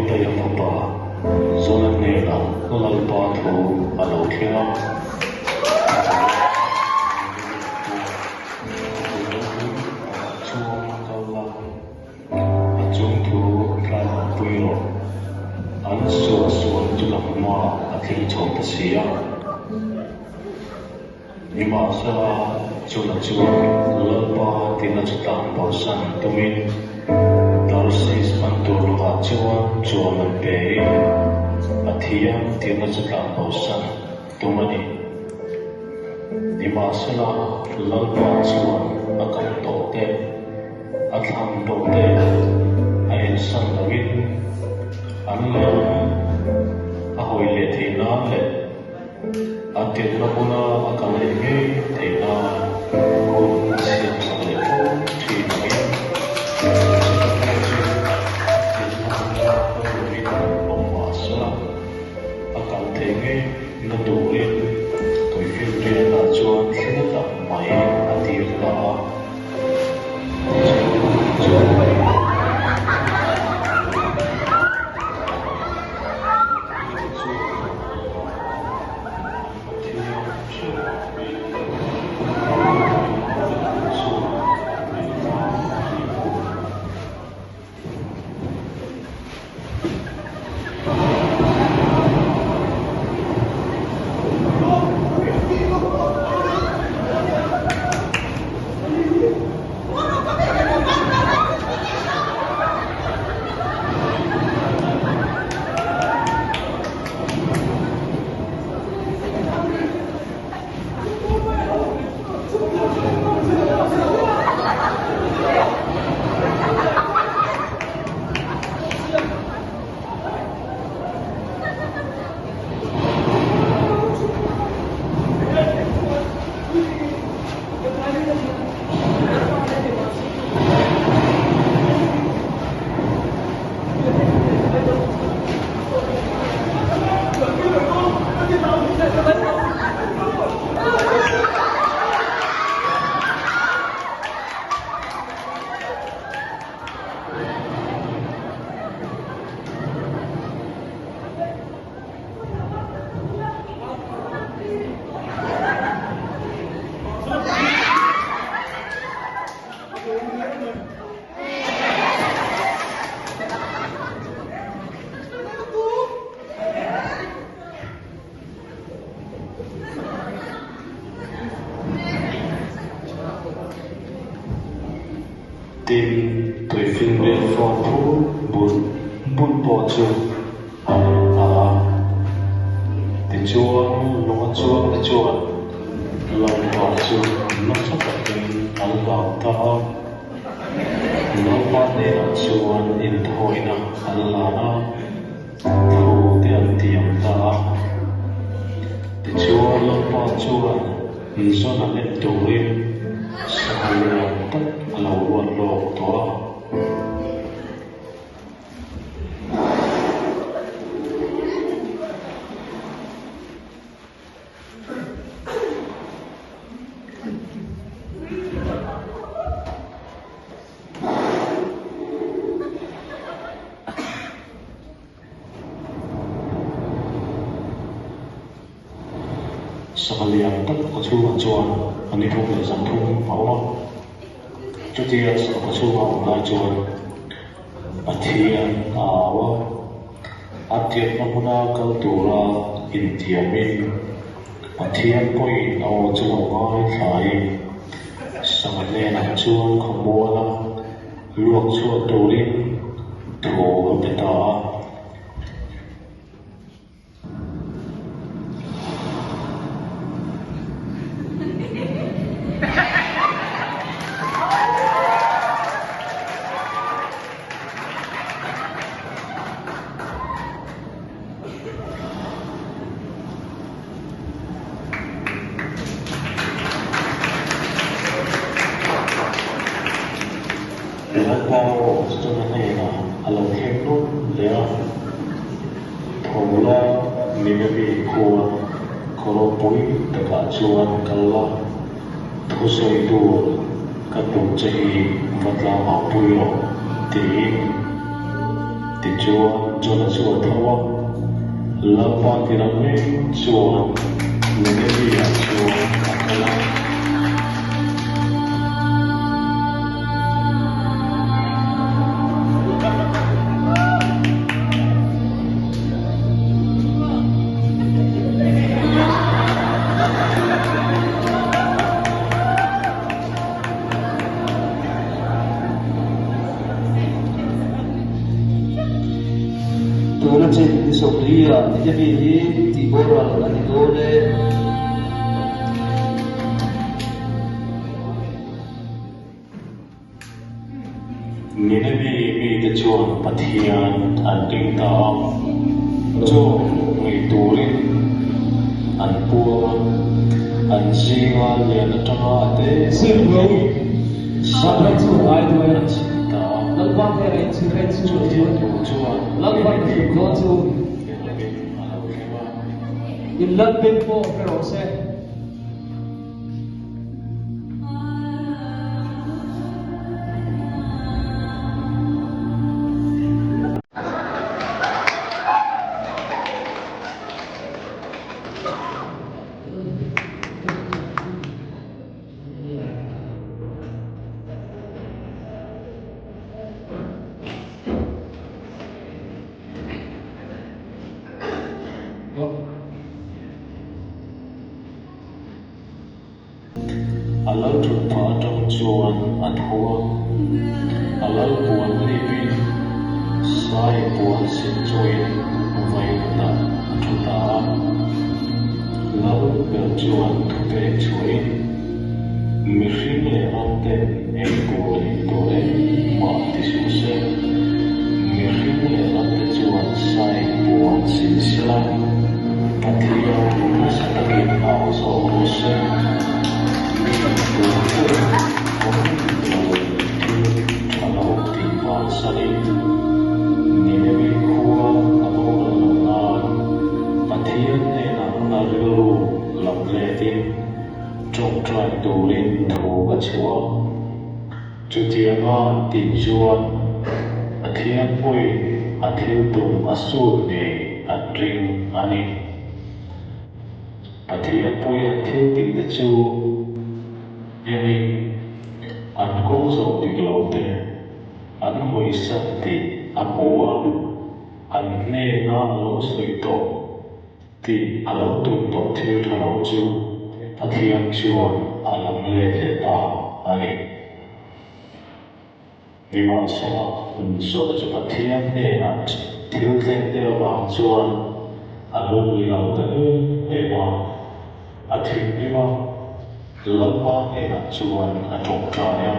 Amittaia fapa Jona hnenah Lalpa thu a lo thleng a. Chuan kal la, a chung thu tlanpui rawh. An suahsual chu nangmah a thleng chho ta si a. Nimahsela, chuna chuan Lalpa tina chu tlan bosan tumin Tarsis hman tur lungah chuan chuan an pe in Pathian tirna chu tlan bosan tum a ni. Nimahsela, Lalpa chuan a kal tawh te, a thlan tawh te a ensan loin an lam a hawi leh theih nan leh A tirhna hmuna a kal leh ngei theih nan hun a siam sak leh fo thin angin chutah pawh chu a tirhna hmuna kal lovin awm mah sela a kal theih ngei na turin tuifinriatah chuan thli na tak mai a tir ta a. Tin, tuifinriat fawn phur bulh bulh pawh chu a rawn ta a. Tichuan, lunga chuangte chuan Lalpa chu nasa takin an hlau ta a. Lalpa hnenah chuan inthawina an hlan a, thu te an tiam ta a. Tichuan, Lalpa chuan Zona lem turin sangha lian tak a lo ruat lawk tawh a. Sangha lian tak a chhungah chuan a ni thum leh zan thum a awm a. Chutia sangha chhunga awm lai chuan Pathian a au a, a tirhna hmuna kal tura intiamin Pathian pawhin a aw chu lo ngaithlain sangha hnenah chuan khawmuala luak chhuah turin thu a pe ta a. Lalpa erawh chuan a hnenah a lo thleng nawm leh a. Tho la, Nineveh khua khaw ropui takah chuan kal la, thusawi tur ka duh che hi va tlang au pui rawh, tiin. Tichuan. Tichuan, Jona chu a tho a, Lalpa tirah mek chuan Nineveh-ah chuan a kal a. Tuna chin ni 40 ah Nineveh hi tihboral a ni dawn e. Nineveh mite chuan Pathian an ring ta a, chaw ngei turin an puang a, an zinga lian atanga a te thlengin sain an chhim ta a. Chutiang tur chuan Nineveh tirhbin a lo thleng a. A lal thut phah atang chuan a tho a, a lal puan hlipin sai puan sin chungin vaivutah a thu ta a. Lal ber chuan thupek chhuahin mihring leh ramten ei tur leh in tur engmah ti suh se, mihring leh ramte chuan sai puan sin sela, Pathian nasa takin au zawk rawh se. Mi tur pawh kawng dik lo leh thil tha lo tih vansanin Nineveh khua a boral loh nan Pathian hnenah a rilru lam letin tawngtai turin thu a chhuah a. Chutianga an tih chuan Pathian pawhin a thil tum a sut ngei an ring a ni. Pathian pawhin an thil tihte chu enin an kawng zawh dik lo te an hawisan tih a hmu a, an hnena a lo sawi tawh. Tih a lo tum tawh thil tha lo chu Pathian chuan a lam let leh ta a ni. Nimahsela, Jona chu Pathian hnenah thil thleng te avang chuan a lungli lo ta em em a, a thinrim a, Lalpa hnenah chuan a tawngtai a.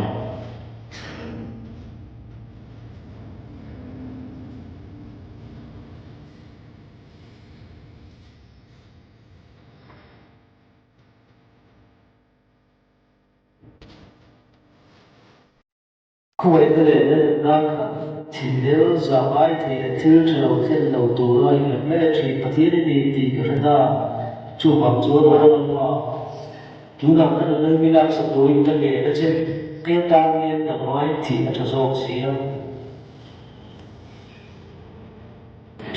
Khuaihna leh lalna khat thinhel zah ngai thei leh thil tha lo thlen lo tura inrem mai a thin Pathian i ni tih ka hre ta. Chuvang chuan aw Lalpa, tunah ka nunna mi laksak turin ka ngen a che, hmel tan hian dam ai thih a tha zawk si a.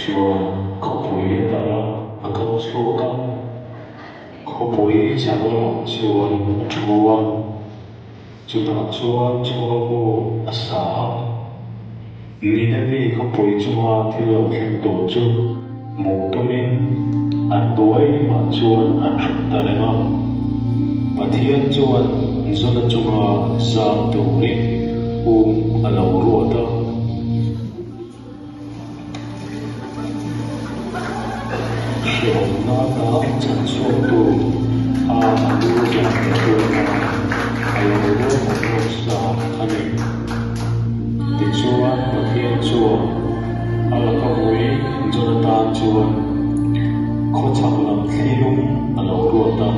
Chuan khawpui a dal a, a kal chhuak a, khawpui chhak lamah chuan a thu a, chutah chuan chhuamu a sa a. Nineveh khawpui chunga thil lo thleng tur chu hmuh tumin an buai limah chuan a thut ta reng a. Pathian chuan Jona chunga zam turin um a lo ruat a. Hrehawmna ata chhan chhuaktu a a lu zah leh tuarna a lo ruahman lawk sa a ni. Tichuan, Pathian chuan a laka vui Jona tan chuan khawchhak lam thlilum a lo ruat a.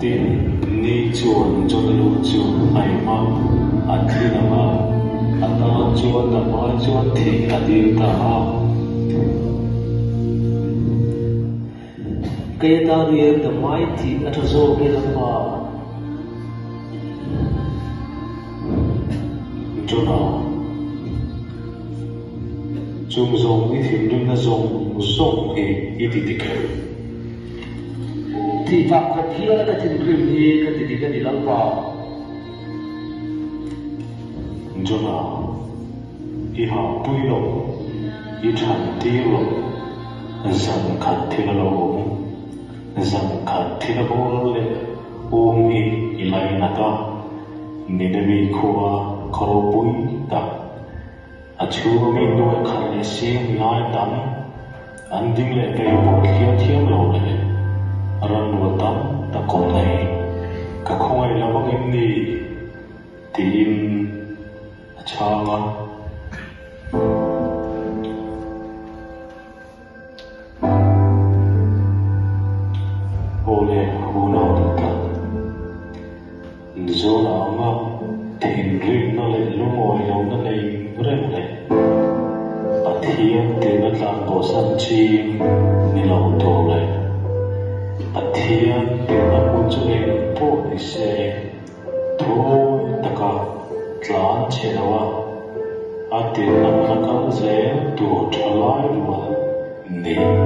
Tin, ni chuan John lu chu a im a, a thi dang a, a tan chuan a hmai chuan thih a dil ta a. Kei atan hian damai thih a tha zawk e Lalpa. Jona, Chung zawng i thinrimna zawng zawng hi i ti dik em? Thih vak khawp hial ka thinrim hi ka ti dik a ni Lalpa. Jona, I hahpui lo, i than tir lo, zan khat thil a lo awm, zan khat thil a boral leh um hi i lainat a, Nineveh khua khaw ropui tak, a chhunga mi nuai khat leh sing lai tam an ding leh vei pawh thliar thiam lo leh ranrual tam tak awm nei ka khawngaih lo vangin ni tiin a chhang a. Aw le, unau duh tak, Zawna anga thinrimna leh lungawi lohna nei reng leh Pathian tirna tlan bosan ching ni lo tur leh Pathian tirna hmun chu eng pawh ni se, Thawi taka tlan chhe lo a, a tirna hmuna kal zel tur tha lai rual nih